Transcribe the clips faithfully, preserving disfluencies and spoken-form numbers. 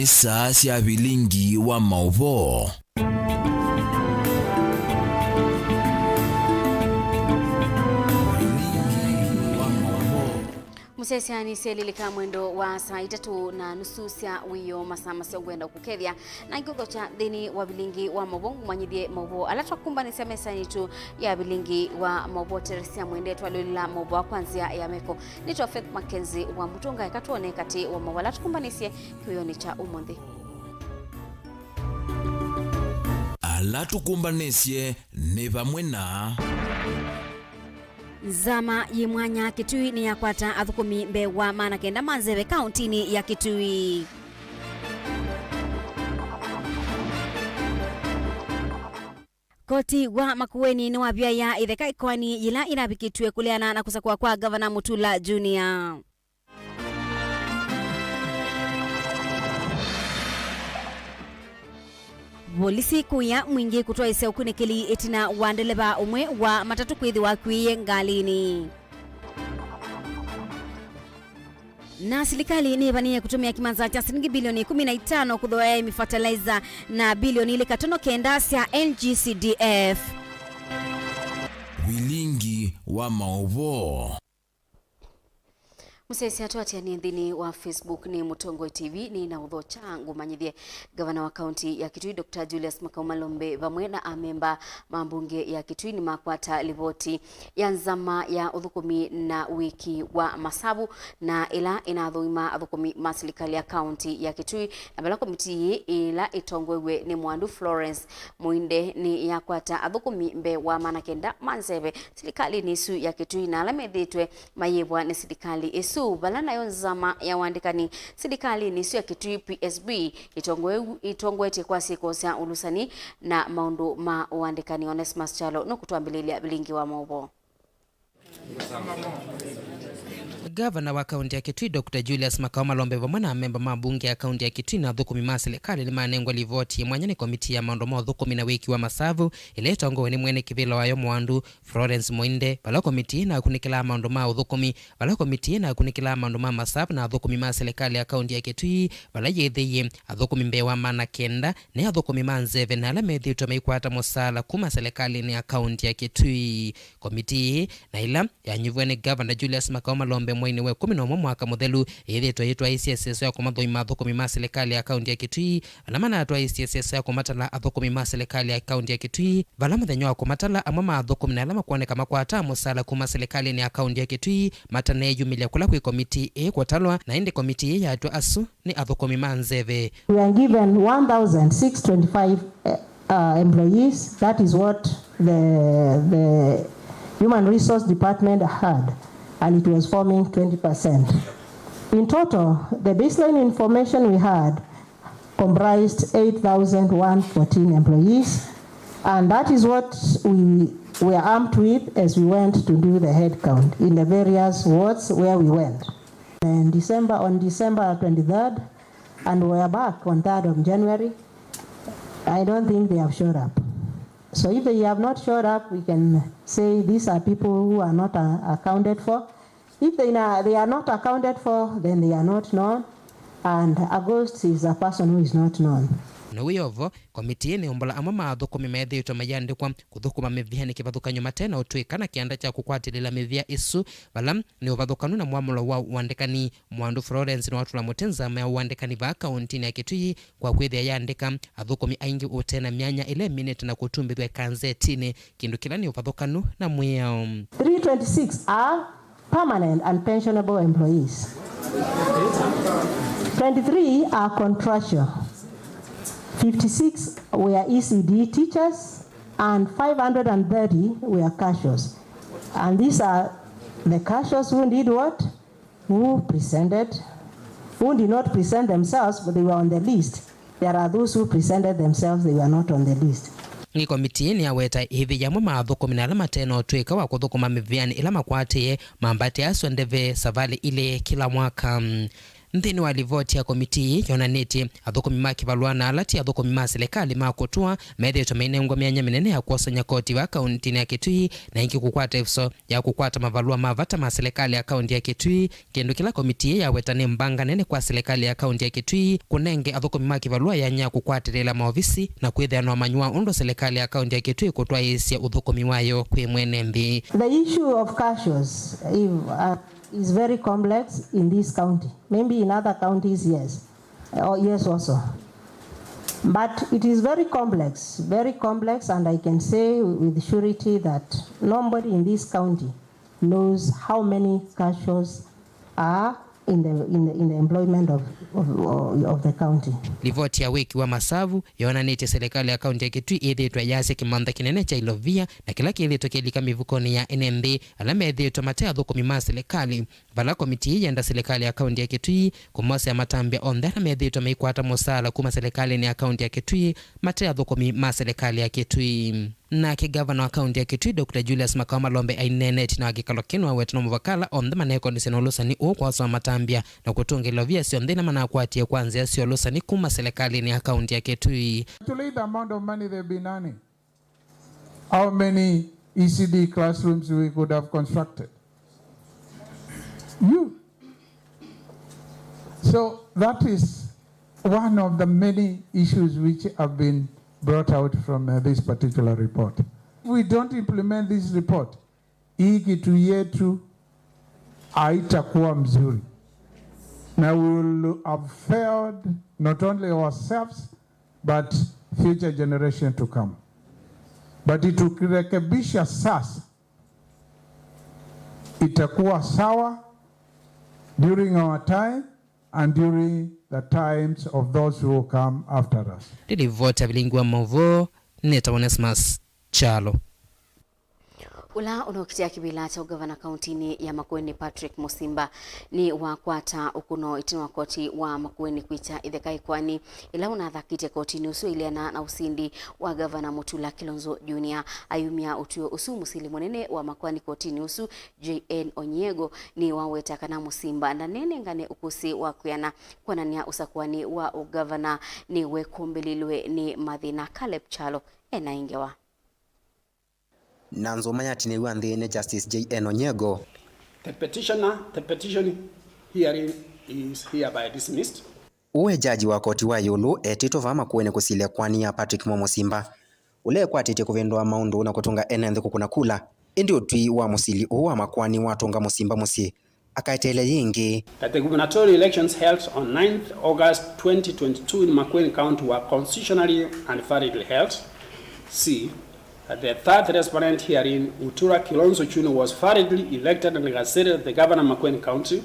Saa sya vilingi wa maũvoo. Vilingi wa maũvoo. Mũsyaĩĩsya, nĩsyelilika mwendo wa saa itatũ na nusu sya wĩoo, masaa masya ngwenda kũkethya na ngũthokya nthĩnĩ wa vilingi wa maũvoo, ngũmanyĩthye maũvoo ala twakumbanĩsya mesanĩ yitũ ya vilingi wa maũvoo. Teresia Mwende twalũlila maũvoo kwa nzĩa ya meko. Nĩtwa Faith Mackenzie wa Mutunga, eka twone katĩ wa maũvoo ala tũkumbanĩsye kĩwĩonĩ kya ũmũnthĩ. Ala tũkumbanĩsye nĩ vamwe na. Nzama yĩ mwanya Kitui nĩyakwata athũkũmi mbee wa maana kenda ma nzeve kaũntinĩ ya Kitui. Koti wa Makueni nĩwavyaĩa itheka ikoani yĩla iravikĩtw'e kũleana na kũsakũa kwa Ngavana Mutula Junior. Volisi kũya mwingĩ kũtwaĩsya ũkunĩkĩli ĩtina wa ndeleva ũmwe wa matatũ kwĩthĩwa akw'ĩĩe ngalinĩ. Na silikalĩ nĩĩvanĩĩe kũtũmĩa kĩmanza kya silingi bilioni ikũmi na itano kũthooa aĩmi fertilizer na bilioni ilĩ katono kenda sya N G C D F. Vilingi wa maũvoo. Mũsyaĩĩsya twatianie nthĩnĩ wa Facebook nĩ Mũtongoi T V, nĩ na ũthokya ngũmanyĩthye. Ngavana wa kaunti ya Kitui, Doctor Julius Makau Malombe, vamwe na amemba ma mbunge ya Kitui nĩmakwata livoti ya nzama ya ũthũkũmi na wĩki wa masavu, na ĩla ĩnathũima athũkũmi ma silikalĩ ya kaunti ya Kitui, na vala komitii ĩĩ ĩla ĩtongoew'e nĩ Mwandu Florence Muinde nĩyakwata athũkũmi mbee wa maana kenda ma nzeve silikalĩnĩ ĩsu ya Kitui, na ala methĩĩtwe mayĩvwa nĩ silikalĩ ĩsu, vala nayo nzama ya ũandĩkani silikalĩnĩ ĩsu ya Kitui, P S B, ĩtongoe-, ĩtongoetye kwa syĩko sya ũlusani na maũndũ ma ũandĩkani. Onesmus Kyalo nũkũtwambĩlĩlya vilingi wa maũvoo. Ngavana wa kaunti ya Kitui, Doctor Julius Makau Malombe, vamwe na amemba ma mbunge ya kaunti ya Kitui na athũkũmi ma silikalĩ nĩmanengwa livoti ya mwanya nĩ komitii ya maũndũ ma ũthũkũmi na wĩki wa masavu, ĩla ĩtongoew'e nĩ mwene kĩvĩla wayo Mwandu Florence Muinde, vala komitii ĩnakunĩkĩlaa maũndũ ma ũthũkũmi, vala komitii ĩnakunĩkĩlaa maũndũ ma masavu na athũkũmi ma silikalĩ ya kaunti ya Kitui, vala yĩthĩie athũkũmi mbee wa maana kenda nĩ athũkũmi ma nzeve na ala methĩĩtwe maikwata mũsaala kuma silikalĩnĩ ya kaunti ya Kitui. Komitii ĩĩ, na ĩla yanyuviwe nĩ Ngavana Julius Makau Malombe mweinĩ wa ĩkũmi na ũmwe mwaka mũthelu, yĩthĩĩtwe yĩtwaĩĩsye ĩseso ya kũmathũima athũkũmi ma silikalĩ ya kaunti ya Kitui, vala manatwaĩĩsye ĩseso ya kũmatala athũkũmi ma silikalĩ ya kaunti ya Kitui, vala mũthenya wa kũmatala amwe ma athũkũmi na ala makwoneka makwataa mũsaala kuma silikalĩnĩ ya kaunti ya Kitui mataneyumĩlya kũla kwĩ komitii ĩĩ kũtalwa, na ĩndĩ komitii ĩĩ yatw'a asu nĩ athũkũmi ma nzeve. We are given one thousand six twenty-five, uh, employees. That is what the, the Human Resource Department had, and it was forming twenty percent. In total, the baseline information we had comprised eight thousand one fourteen employees, and that is what we were armed with as we went to do the headcount in the various wards where we went. In December, on December twenty-third, and we are back on third of January, I don't think they have showed up. So if they have not showed up, we can say these are people who are not, uh, accounted for. If they na-, they are not accounted for, then they are not known, and August is a person who is not known. Na wĩ o vo, komitii nĩyũmbũla amwe ma athũkũmi methĩĩtwe mayĩandĩkwa kũthũkũma mĩvĩanĩ kĩvathũkany'o mate na ũtw'ĩka na kĩanda kya kũkwatĩlĩla mĩvĩa ĩsu, vala nĩ ũvathũkanu na mwamũlo wa ũandĩkani. Mwandu Florence nĩwatũla mũtĩ nzama ya ũandĩkani vaa kaũntinĩ ya Kitui kwa kwĩthĩa yaandĩka athũkũmi aingĩ ũte na myanya ĩla ĩminĩte na kũtumbĩthw'a ĩkanzetinĩ, kĩndũ kĩla nĩ ũvathũkanu na mwĩao. Three twenty-six are permanent and pensionable employees. Twenty-three are contractual. Fifty-six were E C D teachers and five hundred and thirty were casuals. And these are the casuals who did what? Who presented, who did not present themselves, but they were on the list. There are those who presented themselves, they were not on the list. Nĩ komitii nĩyaweta ĩvĩ yamwe ma athũkũmi na ala mate na ũtw'ĩka wa kũthũkũma mĩvĩanĩ ĩla makwatĩĩe, mambatĩa asu ndeve savalĩ ilĩ kĩla mwaka. Nthĩnĩ wa livoti ya komitii ĩĩ yonanĩtye athũkũmi ma kĩvalũa na ala ti athũkũmi ma silikalĩ ma kũtũa methĩĩtwe mainengwa myanya mĩnene ya kwosany'a koti vaa kauntinĩ ya Kitui, na ĩngĩ kũkwata ĩvuso ya kũkwata mavalũa ma vata ma silikalĩ ya kaunti ya Kitui, kĩndũ kĩla komitii ĩĩ yaweta nĩ mbanga nene kwa silikalĩ ya kaunti ya Kitui kũnenge athũkũmi ma kĩvalũa yanya ya kũkwatĩlĩĩla maovisi na kwĩthĩa na ũmanyi wa ũndũ silikalĩ ya kaunti ya Kitui kũtwaĩĩsya ũthũkũmi wayo kwĩ mwene nthĩ. The issue of casuals, if, uh, is very complex in this county. Maybe in other counties, yes. Oh, yes, also. But it is very complex, very complex, and I can say with surety that nobody in this county knows how many casuals are in the, in the, in the employment of, of, of the county. Livoti ya wĩki wa masavu yonanĩtye silikalĩ ya kaunti ya Kitui ĩthĩĩtwe yasya kĩmantha kĩnene kya ilovia na kĩla kĩthĩĩtwe kĩlika mĩvukonĩ ya ene nthĩ ala methĩĩtwe mate athũkũmi ma silikalĩ, vala komitii yenda silikalĩ ya kaunti ya Kitui kũmosea matambya onthe ala methĩĩtwe maikwata mũsaala kuma silikalĩnĩ ya kaunti ya Kitui mate athũkũmi ma silikalĩ ya Kitui. Nake ngavana wa kaunti ya Kitui, Doctor Julius Makawa Malombe, aineenea ĩtina wa kĩkalo kĩĩ nĩwaweta no mũvaka ala onthe manekonĩsye na ũlũsani ũũ kwasũa matambya na kũtũngĩĩla ovia syonthe ila manakwatie kwa nzĩa sya ũlũsani kuma silikalĩnĩ ya kaunti ya Kitui. Calculate the amount of money they've been earning. How many E C D classrooms we could have constructed? You. So that is one of the many issues which have been brought out from, uh, this particular report. If we don't implement this report, hii kitu yetu haitakuwa mzuri. Na we will have failed not only ourselves, but future generation to come. But tukirekebisha sasa, itakuwa sawa during our time and during the times of those who come after us. Nĩ livoti ya vilingi wa mauvoo, nĩtawa Onesmus Kyalo. Ũla ũnokitĩa kĩvĩla kya ũgavana kauntinĩ ya Makueni, Patrick Musimba, nĩwakwata ũkũno ĩtina wa koti wa Makueni kwĩkya ĩtheka ĩkoani ĩla ũnathakĩtye kotinĩ ũsu ĩileana na ũsindi wa gavana Mutula Kilonzo Junior. Ayumya ũtw'ĩo ũsu, mũsili mũnene wa makoani kotinĩ ũsu, J N Onyiego, nĩwaweta kana Musimba ndanenengane ũkũsĩ wa kwĩana kwonany'a ũsakũani wa ũgavana nĩwekũmbĩlĩlwe nĩ mathĩna. Caleb Kyalo ena ngewa. Na nzũma yatinĩw'a nthĩ nĩ Justice J N Onyiego. The petitioner, the petition hearing is hereby dismissed. Ũũ e jaji wa koti wa ĩũlũ etĩtwe vaa Makueni kũsilya ĩkoani ya Patrick Mo Musimba, ũla ekwatĩtye kũvĩndũa maũndũ na kũtũnga ene nthĩ kũkũna kula. Ĩndĩ ũtwi wa mũsili ũũ wa makoani watũnga Musimba mũsyĩ akaeteele yĩngĩ. That the gubernatorial elections held on ninth August twenty twenty-two in Makueni County were constitutionally and validly held. C, that the third respondent herein, Mutula Kilonzo Junior, was validly elected and gazetted the governor of Makueni County.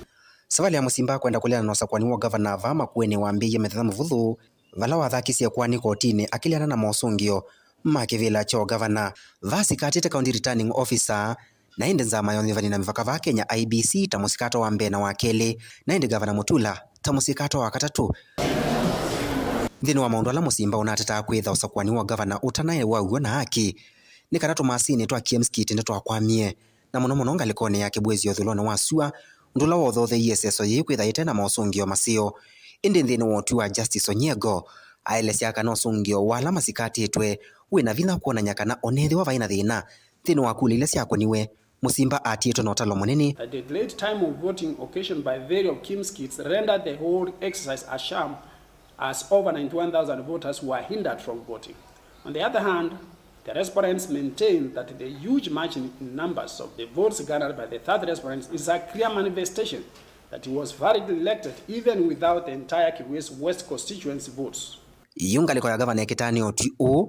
Savalĩ ya Musimba kwenda kũleana na ũsakũani wa ũgavana vaa Makueni wambĩĩie mĩthenya mĩvũthũ, vala wathakisye ĩkoani kotinĩ akĩleana na mosũngĩo ma kĩvĩla kya ũgavana. Vaa sikatĩte County Returning Officer, na ĩndĩ nzama ya ũnyivani na mĩvaka vaa Kenya, I E B C, ta mũsikato wa mbee na wa kelĩ, na ĩndĩ Gavana Mutula ta mũsikato wa katatũ. Nthĩnĩ wa maũndũ ala Musimba ũnatetaa kwĩtha ũsakũani wa gavana ũtanaewa w'o na haki, nĩ kana tũmasinĩ twa Kimskit nĩtwakwamie, na mũno mũno ngalĩkonĩ ya kĩvũĩsyo ũthũlonĩ wa sua, ũndũ ũla wothotheie ĩseso yĩĩ kwĩtha yĩte na mosũngĩo maseo. Ĩndĩ nthĩnĩ wa ũtwi wa Justice Onyiego, aelesya kana ũsũngĩo wa ala masikatĩtwe wĩ na vinya kwonany'a kana o na ethĩwa vai na thĩna nthĩnĩ wa kula ila syakũniwe, Musimba atiĩtwe na ũtalo mũnene. A delayed time of voting occasioned by the failure of Kimskits rendered the whole exercise a sham, as over ninety-one thousand voters were hindered from voting. On the other hand, the respondents maintain that the huge margin in numbers of the votes garnered by the third respondent is a clear manifestation that he was validly elected even without the entire Kibwezi West constituency votes. Yu ngalĩko ya gavana ĩkĩtanĩa ũtwi ũũ.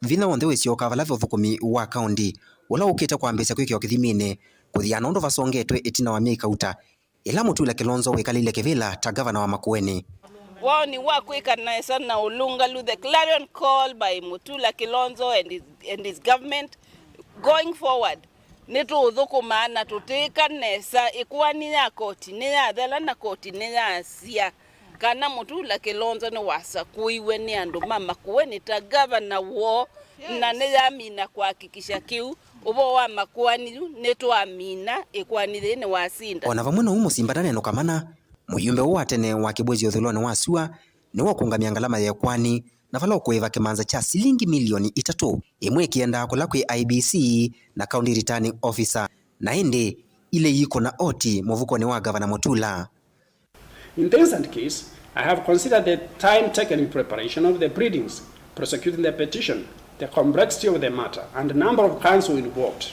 Vinya w'onthe wĩsyoka vala ve ũthũkũmi wa kaũnti, ũla ũkĩte kwambĩĩsya kwĩkĩwa kĩthiminĩ, kũthiana ũndũ vasongetwe ĩtina wa myei kauta, ĩla Mutula Kilonzo wĩkalile kĩvĩla ta gavana wa Makueni. Woni wa kwĩka nesa na ũlũngalu, the clarion call by Mutula Kilonzo and his, and his government going forward. Nĩtũũthũkũmaa na tũtĩĩka nesa. Ĩkoani ya koti nĩyathela na koti nĩyasya kana Mutula Kilonzo nĩwasakũiwe nĩ andũ ma Makueni ta gavana woo, Na nĩyamina kũhakikisha kĩu ũvoo wa makoani yu nĩtwamina, ĩkoani yĩĩ nĩwasinda. O na vamwe na ũu, Mũsimba ndanenũka mana. Mũyumbe ũũ wa tene wa Kĩbwezi ũthũĩlonĩ wa sua nĩwakũngamya ngalama ya ĩkoani, na vala ũkũĩva kĩmanza kya silingi milioni itatũ, ĩmwe ĩkĩendaa kũla kwĩ I E B C na County Returning Officer, na ĩndĩ ilĩ iikũna oti mũvukonĩ wa Ngavana Mutula. In the instant case, I have considered the time taken in preparation of the pleadings, prosecuting the petition, the complexity of the matter, and the number of counsel involved.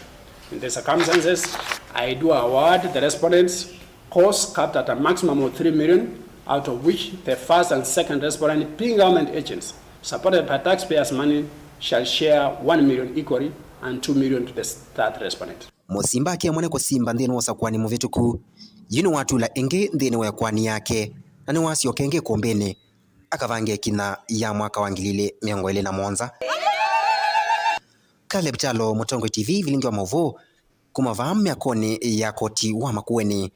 In the circumstances, I do award the respondents costs capped at a maximum of three million, out of which the first and second respondent, being government agents, supported by taxpayers' money, shall share one million equally and two million to the third respondent. Mũsimba akĩamwa nĩ kũsimba nthĩnĩ wa ũsakũani mũvĩtũku, yu nĩwatula ĩngĩ nthĩnĩ wa ĩkoani yake, na nĩwasyoka ĩngĩ ĩkũmbĩnĩ akavange ĩkinya ya mwaka wa ngili ilĩ mĩongo ĩlĩ na mũonza. Caleb Kyalo, Mũtongoi T V, Vilingi wa Mauvoo, kuma vaa myakonĩ ya koti wa Makueni.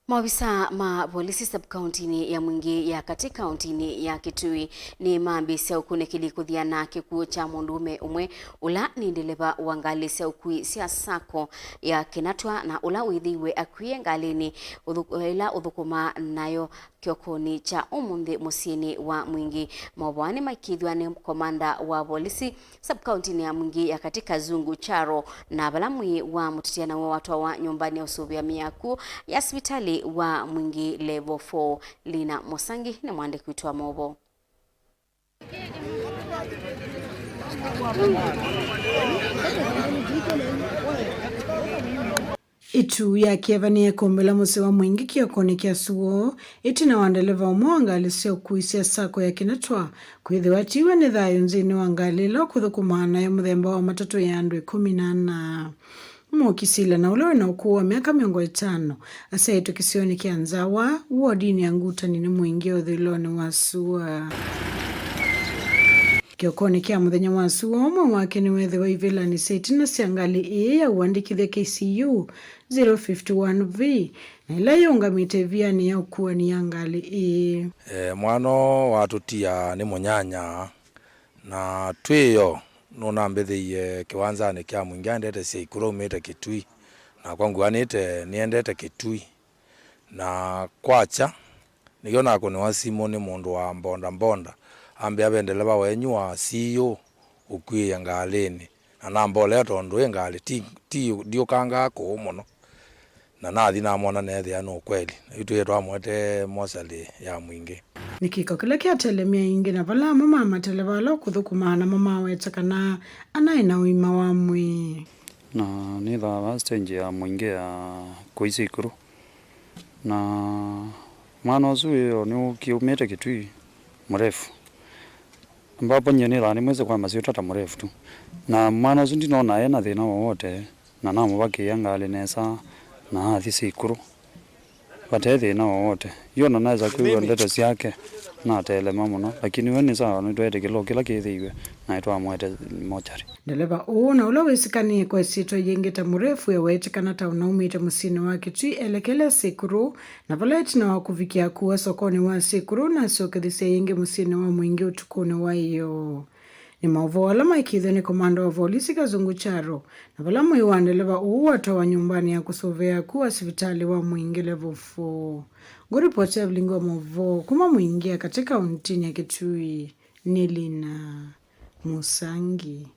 Maovisaa ma volisi sub-kauntinĩ ya Mwingi ya katĩ kauntinĩ ya Kitui nĩmambĩĩsya ũkunĩkĩli kũthiana kĩkw'ũ kya mũndũũme ũmwe ũla nĩ ndeleva wa ngalĩ sya ũkui sya sacco ya Kinatwa, na ũla wĩthĩiwe akwie ngalĩnĩ ũthũ- ĩla ũthũkũmaa nayo kĩokonĩ kya ũmũnthĩ mũsyĩnĩ wa Mwingi. Maũvoo aa nĩmaikĩĩthw'a nĩ komanda wa volisi sub-kauntinĩ ya Mwingi ya katĩ Kazungu Charo, na vala mwĩĩ wa mũtetea naw'o watwawa nyũmbanĩ ya ũsũvĩa mĩaku ya sivitalĩ wa Mwingi Level four. Lina Mũsangi nĩ mwandĩki witũ wa maũvoo. Ĩtu ya kĩeva nĩyekũmbĩla mũsyĩ wa Mwingi kĩokonĩ kya Suo, ĩtina wa ndeleva ũmwe wa ngalĩ sya ũkui sya sacco ya Kinatwa kwĩthĩwa atiiwe nĩ thayũ nthĩnĩ wa ngalĩ ĩla ũkũthũkũmaa nayo mũthemba wa matatũ ya andũ ĩkũmi na ana. Mũkisila na ũla wĩna ũkũũ wa myaka mĩongo ĩtano asyaĩtwe kĩsionĩ kya Nzawa, wodinĩ ya Ngutani nĩ Mwingi ũthũĩlonĩ wa sua. Kĩokonĩ kya mũthenya wa sua, ũmwe wake nĩweethĩwa ivĩlanĩ sya ĩtina sya ngalĩ ĩĩ ya ũandĩkĩthya K C U zero fifty one V, na ĩla yĩũngamĩte ĩvianĩ ya ũkuani ya ngalĩ ĩĩ. E, mwana ũũ watũtia nĩ mũnyanya, na twĩyo nũnambĩthĩie kĩwanzanĩ kya Mwingi aendete Syaikũlũ aumĩte Kitui, nakwa nguanĩte nĩendete Kitui. Na kwakya, nĩkyo nakũnĩwa simũ nĩ mũndũ wa mbonda mbonda, ambĩa ve ndeleva wenyu wa C U ũkuĩe ngalĩnĩ, na nambolea tondũ ĩ ngalĩ ti, ti ndiũkangaa kũũ mũno. Na nathi namwona neethĩa nĩ ũkweli, na yu twĩe twamũetee mosalĩ ya Mwingi. Nĩ kĩko kĩla kĩatelemya aingĩ, na vala amwe ma mateleva ala ũkũthũkũmaa namo maweta kana anaĩ na ũima wa mwĩĩ. Na nĩthaa vaa stage ya Mwingi ya kũi Syaikũlũ. Na mwana ũsu wĩo nĩwũkie umĩte Kitui mũrefu. Ambapo nyie nĩthaa nĩmwĩsĩ kwa masyĩtwa ta mũrefu tu. Na mwana ũsu ndinona ena thĩna wowote, na namũvakĩĩa ngalĩ nesa, na athi Syaikũlũ vate thĩna wowote. Yu ona naweza kwĩw'a ndeto syake, natelema mũno, lakini we nĩ sawa, nĩtweetĩkĩla o kĩla kĩthĩiwe, na nĩtwamũete mochari. Ndeleva ũũ na ũla wĩsĩkanĩe kwa ĩsyĩtwa yĩngĩ ta Mũrefu eweetĩkana ta ũnaumĩte mũsyĩnĩ wa Kitui elekele Syaikũlũ, na vala ĩtina wa kũvikĩa kũa sokonĩ wa Syaikũlũ, na asyokethasya yĩngĩ mũsyĩnĩ wa Mwingi ũtukũnĩ wa ĩyoo. Nĩ maũvoo ala maikĩĩthw'a nĩ komanda wa volisi Kazungu Charo, na vala mwĩĩ wa ndeleva ũũ watwawa nyũmbanĩ ya kũsũvĩa kũa sivitalĩ wa Mwingi Level four. Ngũripoti ya Vilingi wa Maũvoo kuma Mwingi ya katĩ kauntinĩ ya Kitui, nĩ Lina Mũsangi.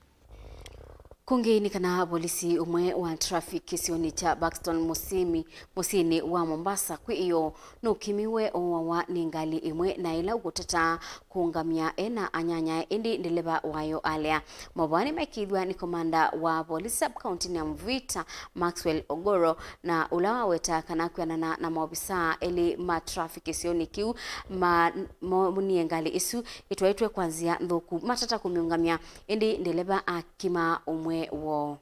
Kũngĩ nĩ kana volisi ũmwe wa traffic kĩsionĩ kya Buxton Mũsimi, mũsyĩnĩ wa Mombasa kwĩ ĩyoo nũkĩmiwe ooawa nĩ ngalĩ ĩmwe na ĩla ũkũtata kũũngamya ena anyanyae, ĩndĩ ndeleva wayo alea. Maũvoo aa nĩmaikĩĩthw'a nĩ komanda wa volisi sub-county ya Mvita, Maxwell Ogoro, na ũla waweta kana kwĩanana na maovisaa elĩ ma traffic kĩsionĩ kĩu ma- monie ngalĩ ĩsu ĩtwaĩtwe kwa nzĩa nthũku, matata kũmĩũngamya, ĩndĩ ndeleva akima ũmwe woo.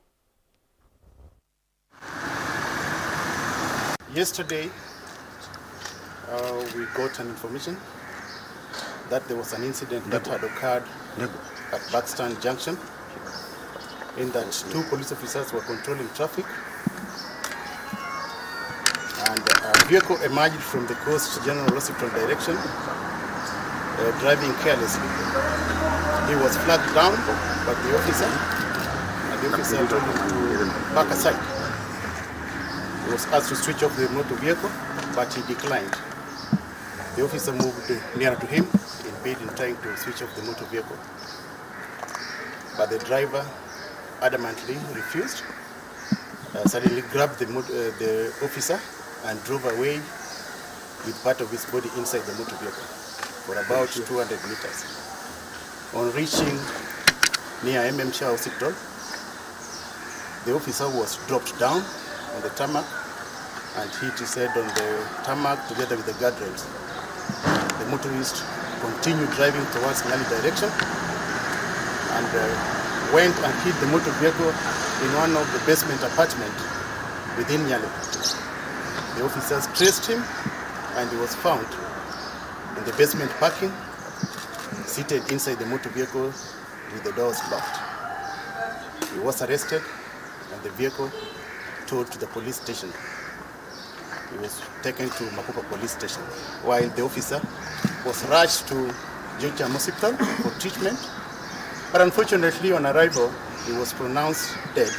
Yesterday, uh, we got an information that there was an incident that had occurred at Buxton Junction, in that two police officers were controlling traffic, and a vehicle emerged from the Coast General Hospital direction, uh, driving carelessly. He was flagged down by the officer, and the officer told him to back aside. He was asked to switch off the motor vehicle, but he declined. The officer moved nearer to him, impeding trying to switch off the motor vehicle. But the driver adamantly refused, uh, suddenly grabbed the, mot- uh, the officer and drove away with part of his body inside the motor vehicle for about two hundred meters. On reaching near M M Shah Hospital, the officer was dropped down on the tarmac and hit his head on the tarmac together with the guardrails. The motorist continued driving towards Nyali direction and, uh, went and hit the motor vehicle in one of the basement apartment within Nyali. The officers traced him and he was found in the basement parking, seated inside the motor vehicle with the doors locked. He was arrested and the vehicle towed to the police station. He was taken to Makupa Police Station, while the officer was rushed to Jocham Hospital for treatment. But unfortunately, on arrival, he was pronounced dead.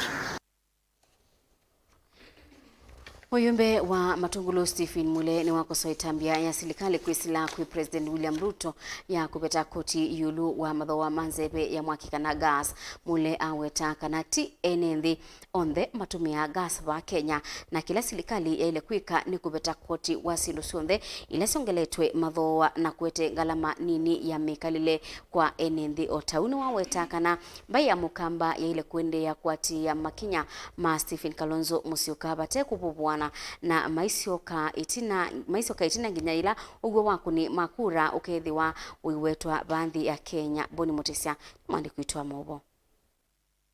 Mũyũmbe wa Matungulu Stephen Mule nĩwakosoa ĩtambya ya silikalĩ kwĩsĩla kwĩ President William Ruto ya kũveta koti ĩũlũ wa mathooa ma nzeve ya mwaki kana gas. Mule aweta kana ti ene nthĩ onthe matũmĩaa gas vaa Kenya, na kĩla silikalĩ yaĩle kwĩka nĩ kũveta koti wa syĩndũ syonthe ila syongeletwe mathooa na kũete ngalama nini ya mĩkalĩle kwa ene nthĩ. O ta ũu nĩwaweta kana mbaĩ ya Mũkamba yaĩle kũendeea kũatĩĩa makinya ma Stephen Kalonzo Musyoka vate kũvũvũana, na maisyoka ĩtina, maisyoka ĩtina nginya yĩla ũw'o wa kũnĩ ma kura ũkethĩwa ũiwetwa vaa nthĩ ya Kenya. Boni Mũtĩsya nĩ mwandĩki witũ wa maũvoo.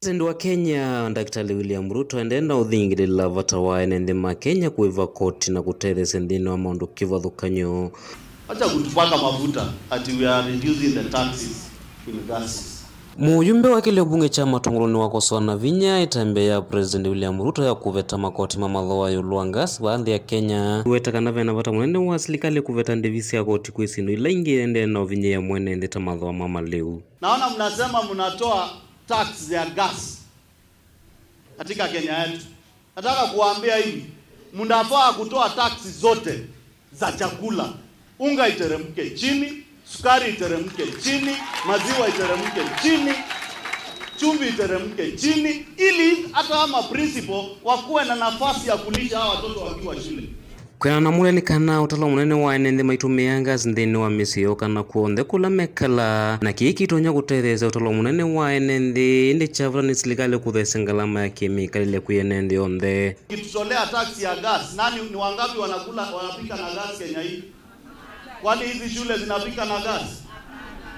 President wa Kenya, Daktari William Ruto, endee na ũthingĩlĩla vata wa ene nthĩ ma Kenya kũĩva koti na kũtetheesya nthĩnĩ wa maũndũ kĩvathũkany'o. Acha kutupaka mafuta ati we are reducing the taxes in gases. Mũyũmbe wa kĩlĩo mbunge kya Matungulu nĩwakosoa na vinya ĩtambya ya President William Ruto ya kũveta makoti ma mathooa ĩũlũ wa gas vaa nthĩ ya Kenya. Nĩweta kana vena vata mũnene wa silikalĩ kũveta ndĩvi sya koti kwĩ syĩndũ ila ingĩ iendee na ũvinyĩĩa mwene nthĩ ta mathooa ma malĩu. Naona mnasema mnatoa tax ya gas katika Kenya yetu. Nataka kuwaambia hivi, mnafaa kutoa tax zote za chakula. Unga iteremke chini, sukari iteremke chini, maziwa iteremke chini, chumvi iteremke chini, ili hata ama principal wakuwe na nafasi ya kulisha hawa watoto wakiwa shule. Kwĩanana na Mule nĩ kana ũtalo mũnene wa ene nthĩ maitũmĩaa gas nthĩnĩ wa mĩsyĩ yoo kana kw'onthe kũla mekalaa, na kĩĩ kĩtonya kũtetheesya ũtalo mũnene wa ene nthĩ, ĩndĩ kya vata nĩ silikalĩ kũtheesya ngalama ya kĩmĩkalĩle kwĩ ene nthĩ onthe. Ukitutolea tax ya gas, nani, ni wangapi wanakula, wanapika na gas Kenya hii? Kwani hizi shule zinapika na gas?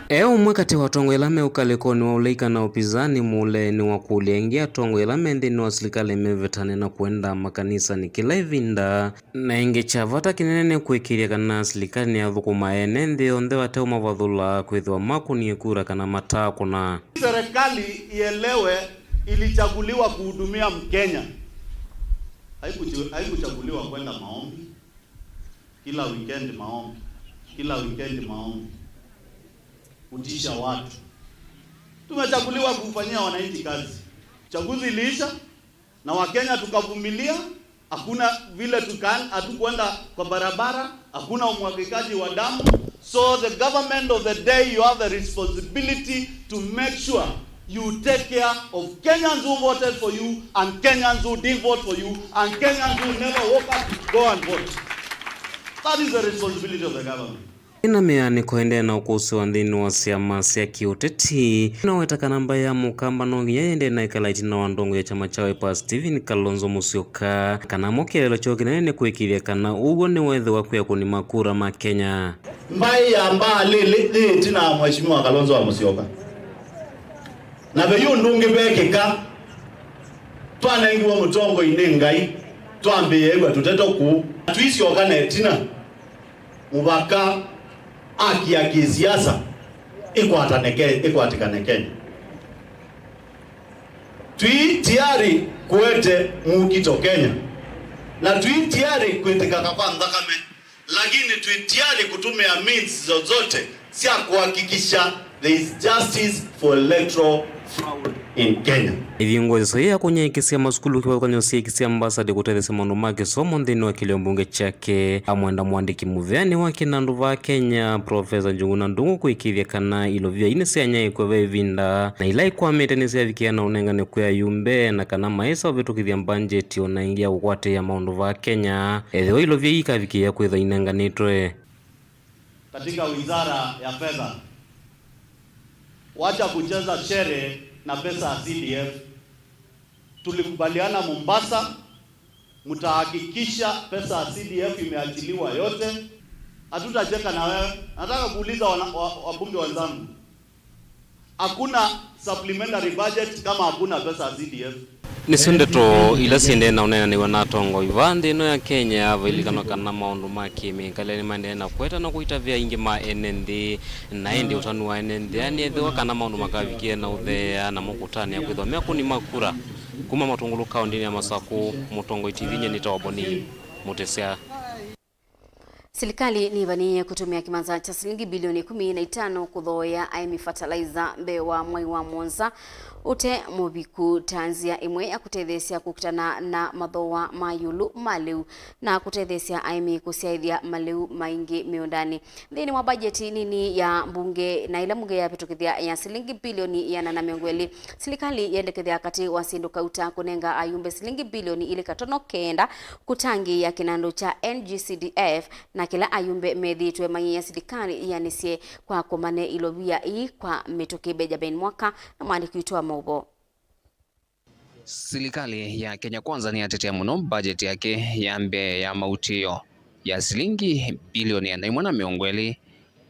E ũmwe katĩ wa atongoi ala me ũkalĩkonĩ wa ũlaika na ũpinzani, Mule nĩwakũlya ĩngĩ atongoi ala me nthĩnĩ wa silikalĩ mevetane na kũendaa makanisanĩ kĩla ĩvinda. Na ĩngĩ kya vata kĩnene nĩ kũĩkĩĩthya kana silikalĩ nĩyathũkũma ene nthĩ onthe vate ũmavathũla kwĩthĩwa makũnie kura kana mataakũna. Serikali ielewe ilichaguliwa kuhudumia Mkenya. Haikuchu-, haikuchaguliwa kwenda maombi. Kila weekend maombi, kila weekend maombi, kutisha watu. Tumechaguliwa kufanyia wananchi kazi. Uchaguzi iliisha na Wakenya tukavumilia, hakuna vile tuka-, hatukwenda kwa barabara, hakuna umwagikaji wa damu. So the government of the day, you have the responsibility to make sure you take care of Kenyans who voted for you and Kenyans who didn't vote for you and Kenyans who never woke up to go and vote. That is the responsibility of the government. Ĩna mĩanĩko ĩendee na ũkũsĩwa nthĩnĩ wa syama sya kĩũteti, noweta kana mbaĩ ya Mũkamba no nginya yĩendee na ĩkala ĩtina wa ndongo ya kyama kya Wiper Stephen Kalonzo Musyoka, kana mo kĩeleelo kyoo kĩnene nĩ kũĩkĩĩthya kana ũw'o nĩweethĩwa kwĩ akũni ma kura ma Kenya. Mbaĩ ya Mbaalĩlĩ yĩ ĩtina wa Mheshimiwa Kalonzo wa Musyoka. Na ve ũndũ ũngĩ vekĩka, twanengiwe mũtongoi nĩ Ngai, twambĩĩe ĩw'a tũteto kũu. Tũisyoka na ĩtina, mũvaka aki ya kĩsiasa ĩkwatane Ke-, ĩkwatĩkane Kenya. Twĩ tiari kũete mũukito Kenya, na twĩ tiari kwĩtĩkaka kwa nthakame, lakini twĩ tiari kũtũmĩa means zozote sya kuhakikisha There is justice for electoral fraud in Kenya. Ĩvingo ĩsu ya kũnyaĩĩkĩsya masukulu kĩvathũkany'o syĩkĩsya ambassador kũtetheesya maũndũ ma kĩsomo nthĩnĩ wa kĩlio mbunge kyake. Amwenda mwandĩki mũvea nĩ wa kĩnandũ vaa Kenya, Professor Njuguna Ndung'u, kũĩkĩĩthya kana ilovia ii nĩsyanyaĩĩkw'a ve ĩvinda, na ila ikwamĩte nĩsyavikĩa na ũnengane kwĩ ayumbe, na kana maĩsa ũvĩtũkĩthya mbanjeti o na ĩngĩ ya kũkwatĩĩa maũndũ vaa Kenya ethĩwa ilovia ii ikavikĩĩa kwĩthwa inenganĩtwe. Katika wizara ya fedha, wacha kucheza shere na pesa ya C D F. Tulikubaliana Mombasa, mtahakikisha pesa ya C D F imeachiliwa yote. Hatutacheka na wewe. Nataka kuuliza wana, wa, wabunge wenzangu, hakuna supplementary budget kama hakuna pesa ya C D F. Nĩsyo ndeto ila syendee na ũneenanĩw'a na atongoi vaa nthĩ ĩno ya Kenya. Vailikanwa kana maũndũ ma kĩmĩkalĩle nĩmaendee na kũeta na kũitavĩa aingĩ ma ene nthĩ, na ĩndĩ ũtanu wa ene nthĩ aa nĩ ethĩwa kana maũndũ makavikĩe na ũtheea namo kũtanĩa kwĩthwa me akũni ma kura. Kuma Matungulu kaũndĩnĩ ya Masakũ, Mũtongoi T V nyie nĩtawa Boni Mũtesya. Silikalĩ nĩvanĩĩe kũtũmĩa kĩmanza kya silingi bilioni ĩkũmi na itano kũthooea aĩmi fertilizer mbee wa mwai wa mũonza ũte mũviku ta nzĩa ĩmwe ya kũtetheesya kũkitana na mathooa ma ĩũlũ ma lĩu na kũtetheesya aĩmi kũsyaĩthya malĩu maingĩ mĩũndanĩ. Nthĩnĩ wa mbajeti nini ya mbunge na ĩla mbunge yavĩtũkĩthya ya silingi bilioni ĩana na mĩongo ĩlĩ, silikalĩ yendekethya katĩ wa syĩndũ kauta kũnenga ayumbe silingi bilioni ilĩ katono kenda kũtangĩĩa kĩnandũ kya N G C D F, na kĩla ayumbe methĩĩtwe maiĩa silikalĩ ĩanĩsye kwa kũmane ilovia ii kwa mĩtũkĩ. Benjamin Mwaka na mwandĩki witũ wa maũvoo. Silikalĩ ya Kenya Kwanza nĩyatetea mũno mbajeti yake ya mbee ya mautĩo ya silingi bilioni ĩana ĩmwe na mĩongo ĩlĩ,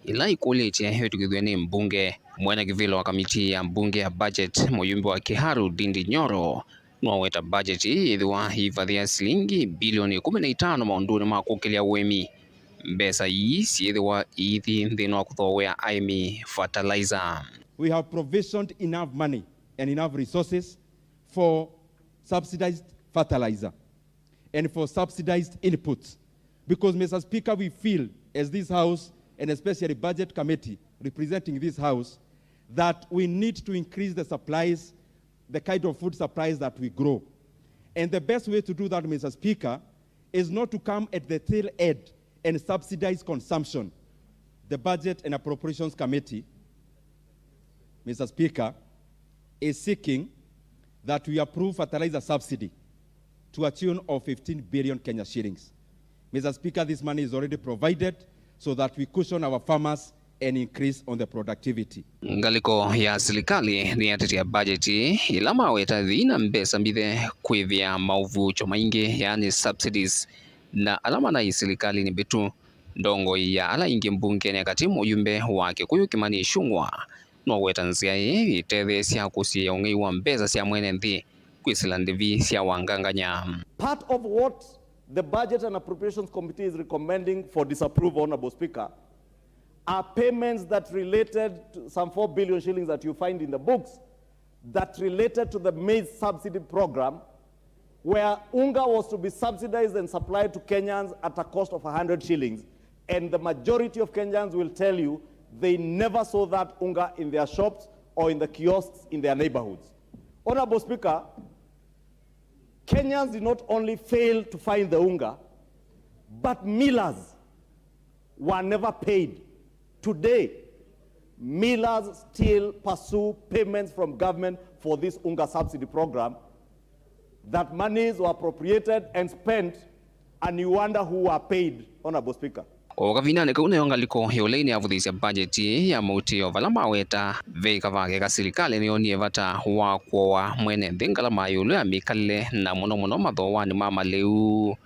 ĩla ĩkũlĩtye ĩvĩtũkĩthw'e nĩ mbunge. Mwene kĩvĩla wa kamiti ya mbunge ya budget, mũyumbe wa Kiharu Ndindi Nyoro, nĩwaweta budget ii yĩthĩwa yĩivathĩa silingi bilioni ĩkũmi na itano maũndũnĩ ma kũkĩlya ũĩmi. Mbesa ii syĩthĩwa iithi nthĩnĩ wa kũthooea aĩmi fertilizer. We have provisioned enough money and enough resources for subsidized fertilizer and for subsidized inputs. Because, Mister Speaker, we feel as this House, and especially Budget Committee representing this House, that we need to increase the supplies, the kind of food supplies that we grow. And the best way to do that, Mister Speaker, is not to come at the tail end and subsidize consumption. The Budget and Appropriations Committee, Mister Speaker, is seeking that we approve fertilizer subsidy to a tune of fifteen billion Kenya shillings. Mister Speaker, this money is already provided so that we cushion our farmers and increase on the productivity. Ngalĩko ya silikalĩ nĩyatetea budget ĩla maweta yĩna mbesa mbithe kwĩthĩa maũvuũkyo maingĩ, yaani subsidies, na ala manaĩ silikalĩnĩ mbĩtu. Ndongoi ya ala aingĩ mbungenĩ ya katĩ, mũyumbe wa Kĩkũyũ Kĩmani Ichung'wa, noweta nzĩa ĩĩ ĩtetheesya kũsiĩĩa ũng'ei wa mbesa sya mwene nthĩ kwĩsĩla ndĩvi sya wangangany'a. Part of what the Budget and Appropriations Committee is recommending for disapproval, Honorable Speaker, are payments that related to some four billion shillings that you find in the books that related to the maize subsidy program, where unga was to be subsidized and supplied to Kenyans at a cost of a hundred shillings, and the majority of Kenyans will tell you they never saw that unga in their shops or in the kiosks in their neighborhoods. Honorable Speaker, Kenyans did not only fail to find the unga, but millers were never paid. Today, millers still pursue payments from government for this unga subsidy program, that monies were appropriated and spent, and you wonder who were paid, Honorable Speaker. O kavindanĩ kau, nĩyo ngalĩko ya ũlei nĩyavũthĩĩsya mbajeti ya mautĩo, vala maweta ve kavaa keka silikalĩ nĩyonie vata wa kũoa mwene nthĩ ngalama ya ĩũlũ ya mĩkalĩle, na mũno mũno mathooanĩ ma malĩu,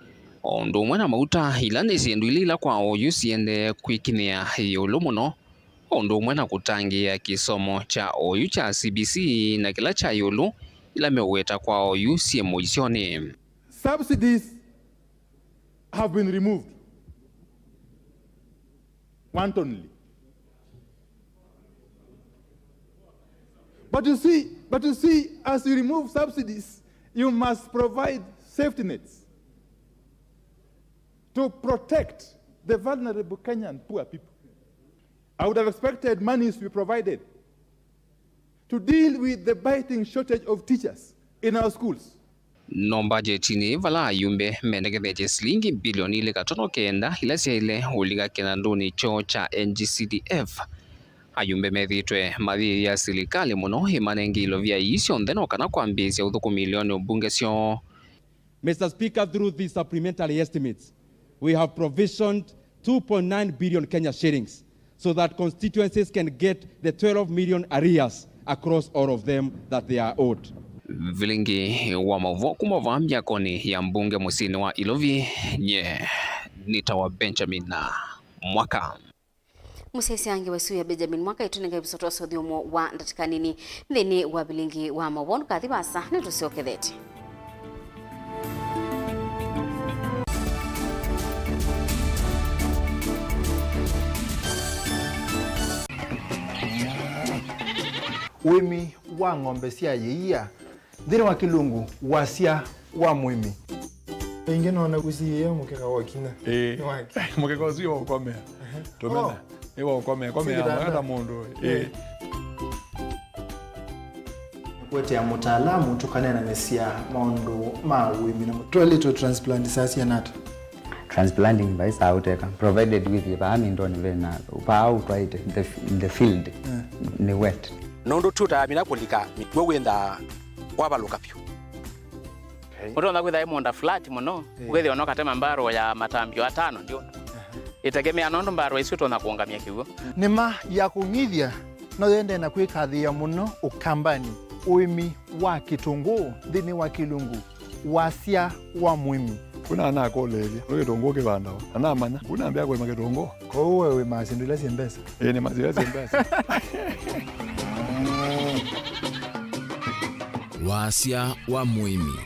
o ũndũ ũmwe na mauta, ila nĩ syĩndũ ilĩ ila kwa oyu siendee kwĩkinyĩa ĩũlũ mũno, o ũndũ ũmwe na kũtangĩĩa kĩsomo kya oyu kya C B C na kĩla kya ĩũlũ, ila meũweta kwa oyu syĩ mũisyonĩ. Subsidies have been removed wantonly. But you see, but you see, as you remove subsidies, you must provide safety nets to protect the vulnerable Kenyan poor people. I would have expected monies to be provided to deal with the biting shortage of teachers in our schools. No mbajetinĩ vala ayumbe mendekethetye silingi mbilioni ilĩ katono kenda ila syaĩle ũlika kĩnandũnĩ kyoo kya N G C D F. Ayumbe methĩĩtwe mayĩyĩa silikalĩ mũno ĩmanenge ilovia ii syonthe no kana kwambĩĩsya ũthũkũmi ilĩonĩ mbunge syoo. Mister Speaker, through these supplementary estimates, we have provisioned two point nine billion Kenya shillings so that constituencies can get the twelve million arrears across all of them that they are owed. Vilingi wa maũvoo kuma vaa myakonĩ ya mbunge mũsyĩnĩ wa Ilovi, nye nĩtawa Benjamin Mwaka. Mũsyaĩĩsya ngewa ĩsu ya Benjamin Mwaka ĩtũnengae visa twa ũthyũmũo wa ndatĩka nini nthĩnĩ wa vilingi wa maũvoo. Ndũkathi vaasa, nĩtũsyokethetye. Ũĩmi wa ng'ombe sya yĩia. Nthĩnĩ wa Kĩlungu, wasya wa mũĩmi. Ĩngĩ noona ũsiĩĩe mũkeka wa ũkinya. Ĩĩ. Nĩ wake. Mũkeka ũsu nĩwaũkomea. Tũmena. Oh. Nĩwaũkomea. Komea. Sikitanda. Wenda mũndũ. Ĩĩ. Ĩĩ. Nĩkũetea mũtaalamu tũkaneenanĩsya maũndũ ma ũĩmi na mũtwaĩlĩtwe transplant saa siana ata? Transplanting vai saa ũteka, provided wĩthĩe vaa mindonĩ vena vaa ũtwaĩte, the, the field nĩ wet. Nũndũ tũtamina kũlika mĩkw'ũ wĩnthaa wavalũka vyũ. Ũtonya kwĩtha ĩ mũũnda flat mũno, ũkethĩa no katema mbarũ ya matambio atano ndio. Ĩtegemea nũndũ mbarũ isu ũtonya kũũngamya kĩw'ũ. Nĩma ya kũng'ithya no yendee na kwĩkathĩĩa mũno Ũkambanĩ, ũĩmi wa kĩtũngũũ nthĩnĩ wa Kĩlungu. Wasya wa mũĩmi. Kuna anakũlĩĩlya, nũĩ kĩtũngũũ kĩvandawa? Na namanya, kuna ambĩa kũĩma kĩtũngũũ. Kwoou we wĩmaa syĩndũ ila syĩ mbesa? Ĩĩ, nĩmaa syĩndũ ila syĩ mbesa. Wasya wa mũĩmi.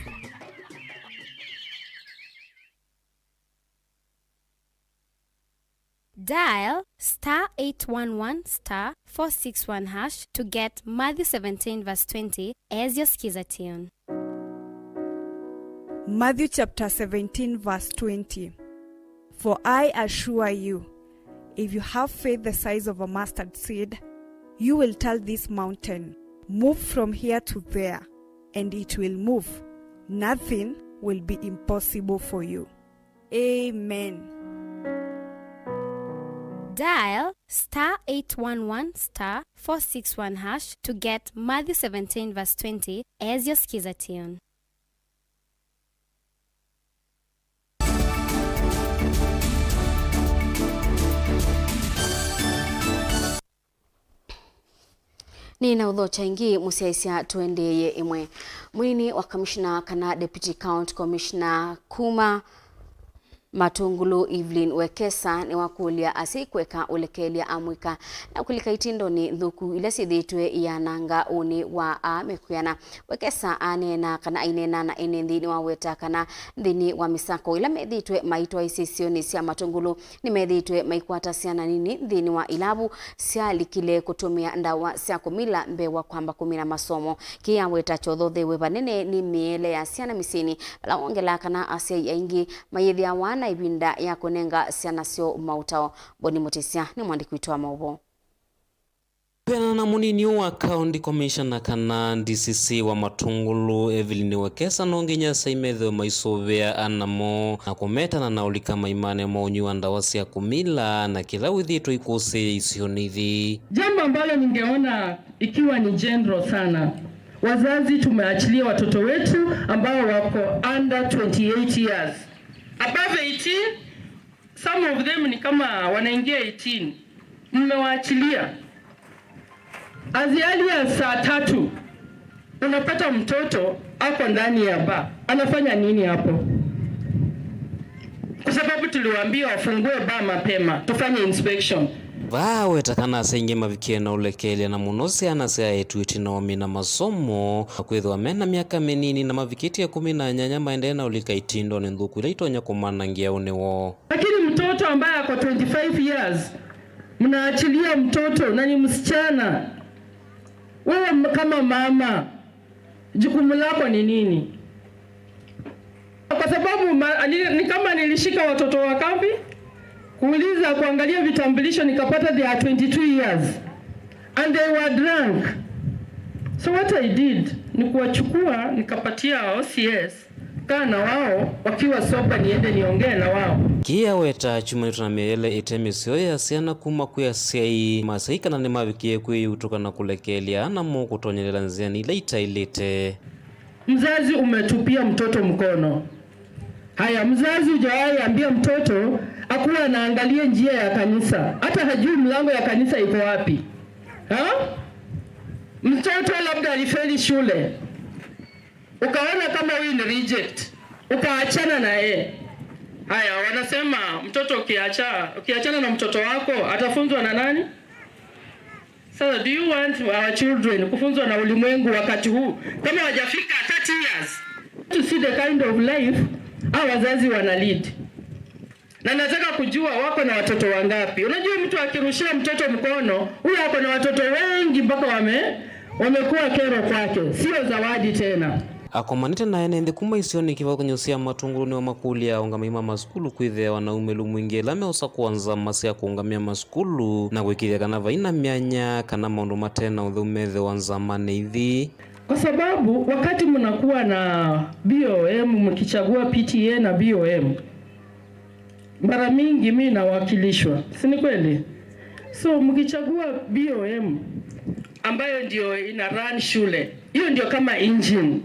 Dial star eight one one star four six one hash to get Matthew seventeen verse twenty as your Skiza tune. Matthew chapter seventeen verse twenty. For I assure you, if you have faith the size of a mustard seed, you will tell this mountain, move from here to there, and it will move. Nothing will be impossible for you. Amen. Dial star eight one one star four six one hash to get Matthew seventeen verse twenty as your Skiza tune. Nĩnaũthokya ĩngĩ, mũsyaĩĩsya tũendeeye ĩmwe. Mwini wa kamishna kana Deputy County Commissioner kuma Matungulu Evelyn Wekesa nĩwakũlya asyai kũeka ũlekelya amũika na kũlika itindonĩ nthũku ila syĩthĩĩtwe iyananga ũnĩ wa aa mekwĩana. Wekesa aneena kana aineena na ene nthĩ nĩwaweta kana nthĩnĩ wa mĩsako ĩla methĩĩtwe maitwaĩsye isionĩ sya Matungulu, nĩmethĩĩtwe maikwata syana nini nthĩnĩ wa ilavu syalikile kũtũmĩa ndawa sya kũmila mbee wa kwamba kũmina masomo. Kĩĩ aweta kyothotheew'e vanene nĩ mĩele ya syana mĩsyĩnĩ, vala wongelaa kana asyai aingĩ mayĩthĩawa na ĩvinda ya kũnenga syana syoo maũtao. Boni Mũtĩsya nĩ mwandĩki witũ wa maũvoo. Kwĩanana na mũnini ũũ wa County Commissioner kana D C C wa Matungulu, Evelyn Wekesa, no nginya asyai methĩwe maisũvĩa ana moo na kũmetana na ũlika maimane ma ũnywi wa ndawa sya kũmila na kĩla wĩthĩĩtwe ikũsĩĩa isionĩ ithi. Jambo ambalo ningeona ikiwa ni general sana, wazazi tumeachilia watoto wetu ambao wako under twenty-eight years, above eighteen, some of them ni kama wanaingia eighteen, mmewaachilia. As early as saa tatu unapata mtoto ako ndani ya bar. Anafanya nini hapo? Kwa sababu tuliwaambia wafungue bar mapema, tufanye inspection. Vaa aweta kana asyai aingĩ mavikie na ũlekelya, na mũno syana sya eĩtu ĩtina wa mina masomo, na kwĩthĩwa me na myaka mĩnini na mavikĩtye ĩkũmi na nyanya maendee na ũlika itindonĩ nthũku ila itonya kũmanangĩa ũnĩ woo. Lakini mtoto ambaye ako twenty-five years, mnaachilia mtoto na ni msichana. Wewe m-, kama mama, jukumu lako ni nini? Kwa sababu ma-, ni, ni kama nilishika watoto wa kambi, kuuliza, kuangalia vitambulisho, nikapata they are twenty-two years and they were drunk. So what I did ni kuwachukua nikapatia O C S kaa na wao wakiwa sober, niende niongee na wao. Kĩĩ aweta kyumanĩtwe na mĩele ĩte mĩseo ya syana kuma kwĩ asyai, ma asyai kana nĩmavikie kwĩyutuka na kũlekelya ana moo kũtonyelela nzĩanĩ ila itaĩlĩte. Mzazi umetupia mtoto mkono. Haya, mzazi hujawahi ambia mtoto akuwa anaangalia njia ya kanisa, hata hajui mlango ya kanisa iko wapi. Ha? Mtoto labda alifeli shule, ukaona kama huyu ni reject, ukaachana na yeye. Haya, wanasema mtoto ukiacha, ukiachana na mtoto wako, atafunzwa na nani? Sasa, do you want our children kufunzwa na ulimwengu wakati huu, kama hawajafika thirty years? To see the kind of life hawa wazazi wana lead. Na nataka kujua wako na watoto wangapi. Unajua, mtu akirushia mtoto mkono, huyo ako na watoto wengi mpaka wame-, wamekuwa kero kwake, sio zawadi tena. Akomanĩte na ene nthĩ kuma isionĩ kĩvathũkany'o sya Matũngũlũ nĩwamakũlya aũngamĩi ma masukulu kwĩthĩawa na umĩlu mwingĩ ĩla meũsakũa nzama sya kũũngamĩa masukulu na kũĩkĩĩthya kana vai na myanya kana maũndũ mate na ũtheu methĩwa nzamanĩ ithi. Kwa sababu wakati mnakuwa na B O M, mkichagua P T A na B O M, mara mingi mi nawakilishwa, si ni kweli? So mkichagua B O M ambayo ndio ina run shule, hiyo ndio kama engine.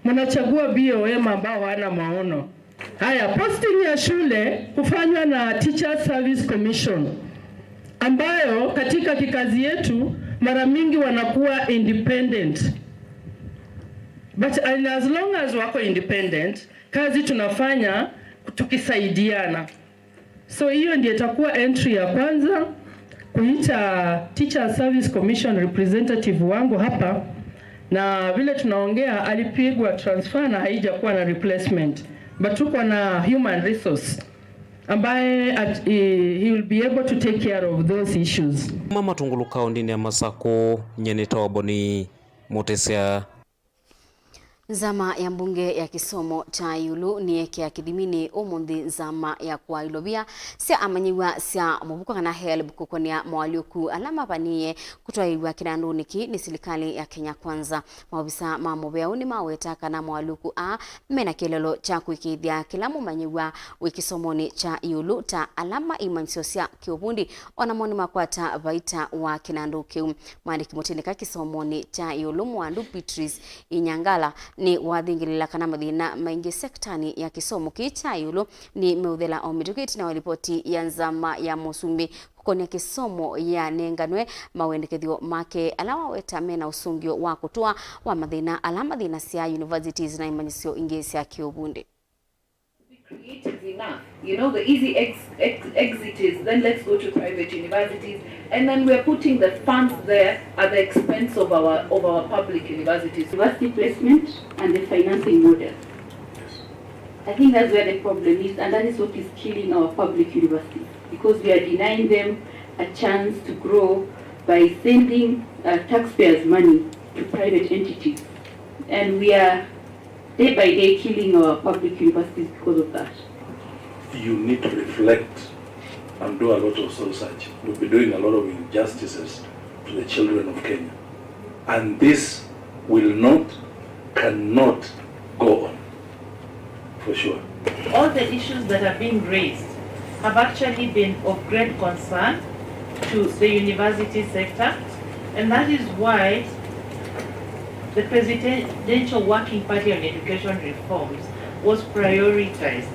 Mnachagua B O M ambao hawana maono. Haya, posting ya shule kufanywa na Teachers Service Commission, ambayo katika kikazi yetu mara mingi wanakuwa independent. But in as long as wako independent, kazi tunafanya tukisaidiana. So hiyo ndio itakuwa entry ya kwanza, kuita Teacher Service Commission representative wangu hapa, na vile tunaongea alipigwa transfer na haijakuwa na replacement, but tuko na human resource ambaye at, he, he will be able to take care of those issues. Kuma Matũngũlũ kaũndĩnĩ ya Masakũ, nyie nĩtawa Boni Mũtĩsya. Nzama ya mbunge ya kĩsomo kya ĩũlũ nĩyekĩa kĩthiminĩ ũmũnthĩ nzama ya kũaĩlwa via sya amanyĩw'a sya mũvuko kana helb kũkonea moalyũku ala mavanĩĩe kũtwaĩĩw'a kĩnandũnĩ kĩĩ nĩ silikalĩ ya Kenya Kwanza. Maovisa ma mũvĩa ũũ nĩmaweta kana moalyũku aa mena kĩeleelo kya kũĩkĩĩthya kĩla mũmanyĩw'a wĩ kĩsomonĩ kya ĩũlũ ta alama, imanyĩsyo sya kĩũvundi, o namo nĩmakwata vaita wa kĩnandũ kĩu. Mwandĩki mũtĩnĩka kĩsomonĩ kya ĩũlũ Mwandu Beatrice Inyangala nĩwathingĩlĩla kana mathĩna maingĩ sektanĩ ya kĩsomo kĩĩ kya ĩũlũ nĩmeũthela o mĩtũkĩ ĩtina wa livoti ya nzama ya mũsumbĩ kũkonĩa kĩsomo yanenganwe mawendekethyo make ala waweta mena ũsũngĩo wa kũtũa wa mathĩna ala mathĩnasya universities na imanyĩsyo ingĩ sya kĩũvundi. Be creative enough. You know, the easy ex- ex- exit is then let's go to private universities, and then we're putting the funds there at the expense of our of our public universities. University placement and the financing model. I think that's where the problem is, and that is what is killing our public universities, because we are denying them a chance to grow by sending uh, taxpayers' money to private entities, and we are day by day killing our public universities because of that. You need to reflect and do a lot of soul searching. We've been doing a lot of injustices to the children of Kenya. And this will not, cannot go on, for sure. All the issues that are being raised have actually been of great concern to the university sector, and that is why the Presidential Working Party on Education Reforms was prioritized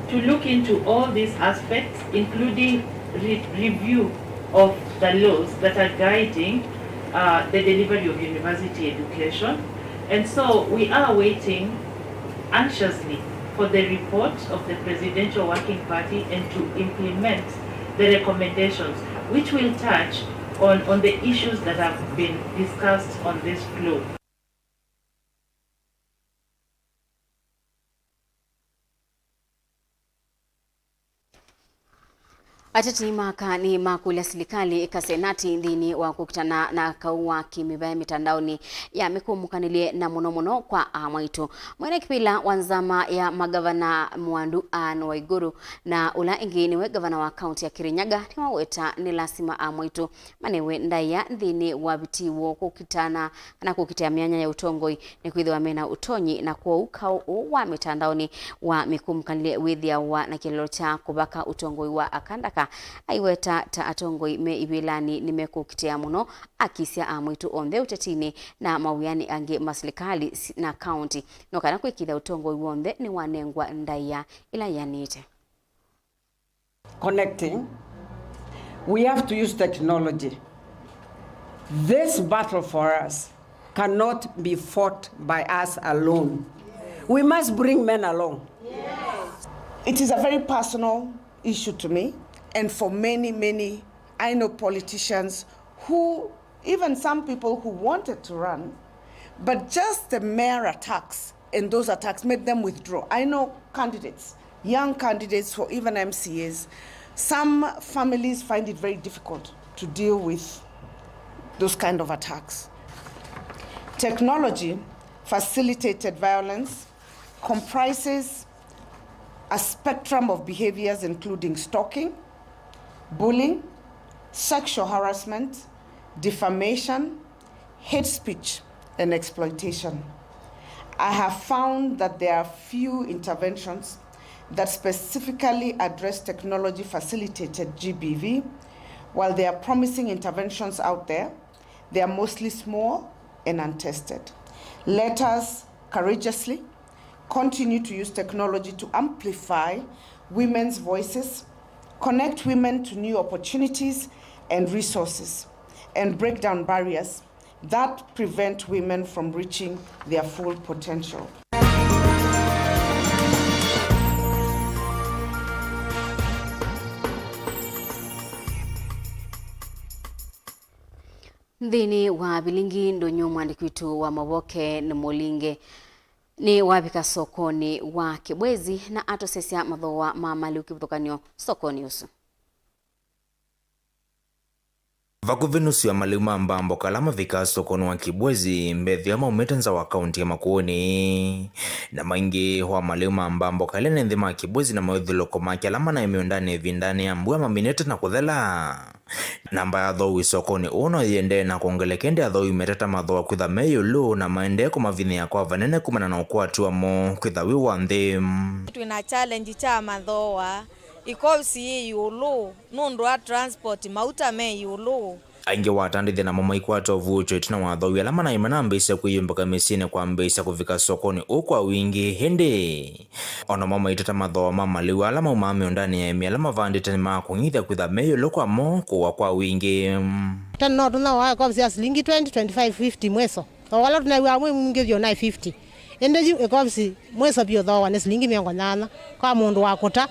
to look into all these aspects, including re- review of the laws that are guiding uh, the delivery of university education. And so we are waiting anxiously for the report of the Presidential Working Party and to implement the recommendations which will touch on, on the issues that have been discussed on this floor. Ateti ma aka nĩmakũlya silikalĩ ĩkase nati nthĩnĩ wa kũkitana na kaũ wa kĩmĩvae mĩtandaonĩ ya mĩkũmũkanĩlye, na mũno mũno kwa amwaitũ. Mwene kĩvĩla wa nzama ya magavana Mwandu Anne Waiguru na ũla ĩngĩ nĩwe gavana wa kaunti ya Kirinyaga nĩwaweta nĩ lasima amwaitũ manewe ndaĩa nthĩnĩ wa vitiwo kũkitana kana kũkitĩa myanya ya ũtongoi, nĩkwĩthĩwa mena ũtonyi, na kwoou kaũ ũũ wa mĩtandaonĩ wa mĩkũmũkanĩlye wĩthĩawa na kĩlelo kya kũvaka ũtongoi wa akandaka. Aiweta ta atongoi me ivĩlanĩ nĩmekũkitĩa mũno akisya amwaitũ onthe ũtetinĩ na mawĩanĩ angĩ ma silikalĩ si-, na kaunti, no kana kwĩkĩthya ũtongoi w'onthe nĩwanengwa ndaĩa ĩla yĩanĩte. Connecting, we have to use technology. This battle for us cannot be fought by us alone. We must bring men along. It is a very personal issue to me and for many, many, I know politicians who, even some people who wanted to run, but just the mere attacks, and those attacks made them withdraw. I know candidates, young candidates for even M C As, some families find it very difficult to deal with those kind of attacks. Technology facilitated violence comprises a spectrum of behaviors including stalking, bullying, sexual harassment, defamation, hate speech, and exploitation. I have found that there are few interventions that specifically address technology-facilitated G B V. While there are promising interventions out there, they are mostly small and untested. Let us courageously continue to use technology to amplify women's voices, connect women to new opportunities and resources, and break down barriers that prevent women from reaching their full potential. Nthĩnĩ wa vilingi ndũnyũ, mwandĩki witũ wa maũvoo Ken Mũlinge nĩwavika sokonĩ wa Kĩbwezi na atũsesya mathooa ma malĩu kĩvathũkany'o sokonĩ ũsu. Vakuvĩ nusu ya malĩu ma mbamboka ala mavikaa sokonĩ wa Kĩbwezi mbethĩwa maumĩte nza wa kaunti ya Makueni, na maingĩ wa malĩu ma mbamboka ala nĩ nthĩ ma Kĩbwezi na mawĩthyũlũlũko make ala manaĩ mĩũndanĩ ĩvindanĩ ya mbua maminĩte na kũthela. Namba ya athoowi sokonĩ ũũ no yĩendee na kwongeleka, ĩndĩ athoowi metata mathooa kwĩtha me ĩũlũ na maendee kũmavinyĩĩa kwa vanene kumana na ũkwati wamo kwĩtha wĩ wa nthĩ. Twĩ na challenge kya mathooa, ĩkovisi yĩ ĩũlũ nũndũ wa transport, mauta me ĩũlũ. Aingĩ wa atandĩthya namo maikwata ũvuũkyo ĩtina wa athoowi ala manaĩ manambĩĩsya kwĩyũmbũka mĩsyĩnĩ kwambĩĩsya kũvika sokonĩ ũũ kwa wingĩ, ĩndĩ o namo maitata mathooa ma malĩu ala maumaa mĩũndanĩ ya aĩmi ala mavandĩte nĩmakũng'ithya kwĩtha me ĩũlũ kwamo kũwa kwa wingĩ. Tene no tũthooa ĩkovisi ya silingi twenty, twenty-five, fifty mwĩso. Thooa ũla tũnew'aa mwĩ mwingĩ vyũ naĩ fifty. Ĩndĩ yu ĩkovisi mwĩso vyũ thooa nĩ silingi mĩongo nyanya kwa mũndũ wa kũta,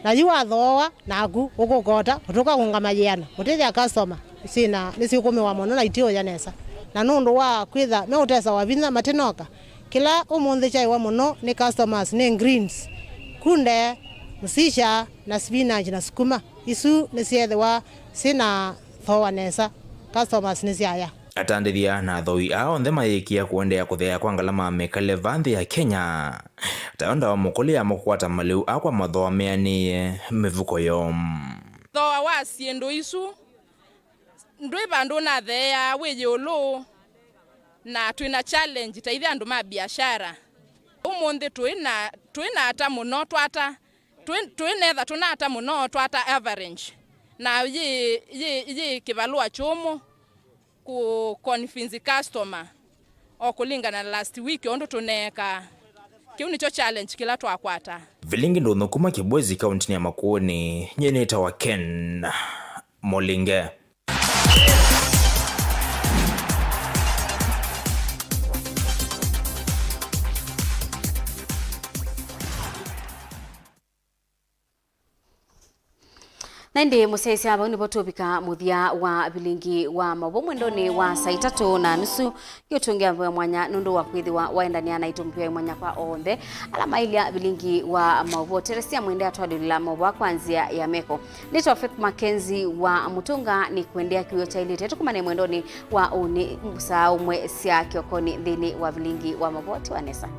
na yu wathooa naku ũkũkota, ũtũka kũngama yĩana, ũtĩthya customer syĩna nĩsiũkũmĩwa mũno na itiũya nesa. Na nũndũ wa kwĩtha meũtesawa vinya matinoka, kĩla ũmũnthĩ kyaĩwa mũno nĩ customers nĩ greens, kunde, msisha, na spinach na sukuma. Isu nĩsyeethĩwa syĩna thooa nesa, customers nĩsyaya. Atandĩthya na athooi aa onthe mayĩkĩĩa kũendeea kũtheea kwa ngalama ya mĩkalĩle vaa nthĩ ya Kenya, tayo ndawa mũkũlĩ yamo kũkwata malĩu aa kwa mathooa meanĩe mĩvuko yoo. Thooa wa syĩndũ isu ndwĩ vandũ ũnatheea, wĩ ĩũlũ, na twĩ na challenge ta ithyĩ andũ ma biashara. Ũmũnthĩ twĩ na, twĩ na ata mũno, twata, twĩ, twĩ netha tũnata mũno, twata average, na yĩ, yĩ, yĩ kĩvalũa kyũmũ kũ convince customer o kũlingana na last week ũndũ tũneekaa. Kĩu nĩkyo challenge kĩla twakwata. Vilingi ndũnyũ kuma Kĩbwezi, kauntinĩ ya Makueni, nyie nĩtawa Ken Mũlinge. Na ĩndĩ mũsyaĩĩsya, vau nĩvo tũvika mũthya wa vilingi wa maũvoo mwendonĩ wa saa itatũ na nusu. Ngĩũtũngĩa mwanya nũndũ wa kwĩthĩwa waendania naitũ mũvĩa mwanya kwa onthe ala mailya vilingi wa maũvoo. Teresia Mwende atwalĩlĩla maũvoo kwa nzĩa ya meko. Nĩtwa Faith Mackenzie wa Mũtũnga, nĩ kũendeea kĩw'ũ kyaĩlĩte. Tũkomane mwendonĩ wa ũnĩ saa ũmwe sya kĩokonĩ nthĩnĩ wa vilingi wa maũvoo. Tiwa nesa.